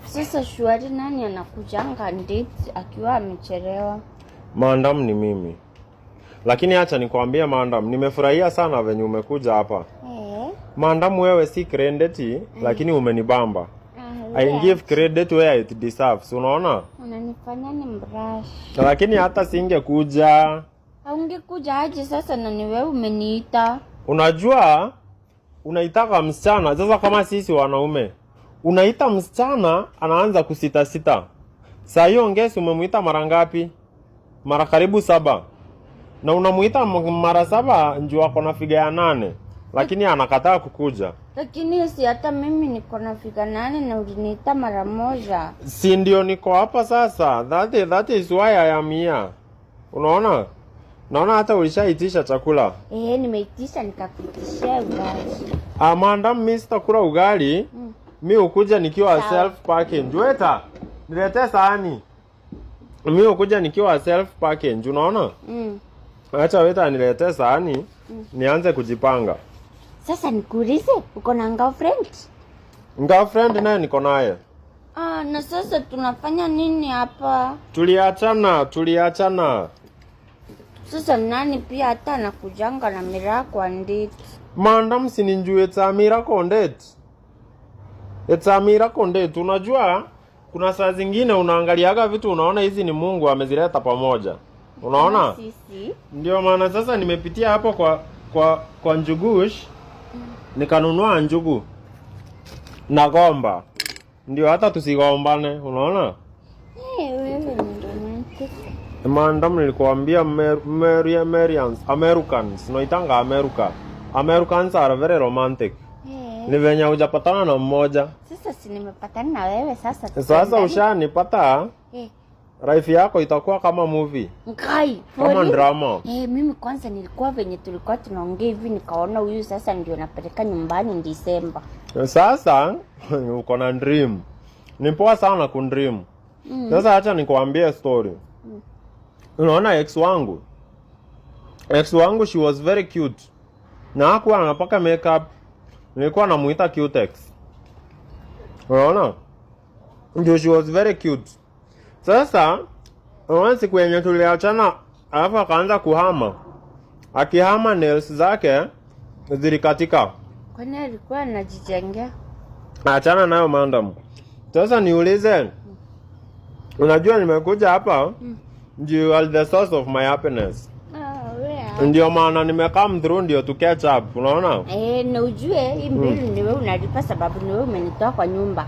Sasa shwari, nani anakujanga date akiwa amechelewa? Madam, ni mimi. Lakini acha nikwambie madam, nimefurahia sana venye umekuja hapa. Madam, wewe si credit, lakini umenibamba. I give credit where it deserves, unaona? Unanifanya ni mbrush. Lakini hata singekuja. Haungekuja aje sasa na ni wewe umeniita? Unajua unaitaka msichana sasa, kama sisi wanaume, unaita msichana anaanza kusita sita. Saa hiyo ngesi umemuita mara ngapi? Mara karibu saba, na unamuita mara 7 njuu ako na figure ya 8, lakini anakataa kukuja. Lakini si hata mimi niko na figure 8 na uliniita mara moja. Si ndio niko hapa sasa? That is why I am here. Unaona? Naona hata ulishaitisha chakula. Eh, nimeitisha nikakuitishia ugali. Ah, madam, mimi sitakula ugali. Mi ukuja nikiwa Sawa. self package. Waiter, niletee sahani. Mi ukuja nikiwa self package, unaona? Acha waiter aniletee sahani, nianze kujipanga. Sasa nikuulize, uko na girlfriend? Girlfriend naye niko naye. Ah, na sasa tunafanya nini hapa? Tuliachana, tuliachana. Sasa nani pia hata anakujanga na miraa kwa date? Madam, si ninjue it's a miracle on date. It's a miracle on date. Unajua kuna saa zingine unaangaliaga vitu unaona hizi ni Mungu amezileta pamoja. Unaona? Kama sisi. Ndio maana sasa nimepitia hapo kwa Njugush, nikanunua njugu na gomba, ndio hata tusigombane, unaona? Eh, wewe ni romantic. Madam, nilikuambia Americans, Americans, naitanga America. Americans are very romantic. Ni venye hujapatana na mmoja. Sasa si nimepatana na wewe sasa. Sasa Tuendane. ushanipata, life yako itakuwa kama movie, Ngai, for kama real? drama. Eh, mimi kwanza nilikuwa venye tulikuwa tunaongea hivi nikaona huyu sasa ndio napeleka nyumbani Disemba. Sasa uko na dream. Ni poa sana kundream. Sasa acha nikuambie story. Unaona ex wangu? Ex wangu, she was very cute. Na hakuwa anapaka makeup. Nilikuwa namuita Cutex. Unaona? Ndio, she was very cute. Sasa unaona siku yenye tuliachana, alafu akaanza kuhama. Akihama, nails zake zilikatika. Kwani alikuwa anajijengea? Achana nayo, madam. Sasa niulize, unajua nimekuja hapa, you are the source of my happiness. Ah, wewe. Ndio maana nimecome through ndio to catch up, unaona? Eh, na ujue hii mbili ni wewe unalipa sababu ni wewe umenitoa kwa nyumba.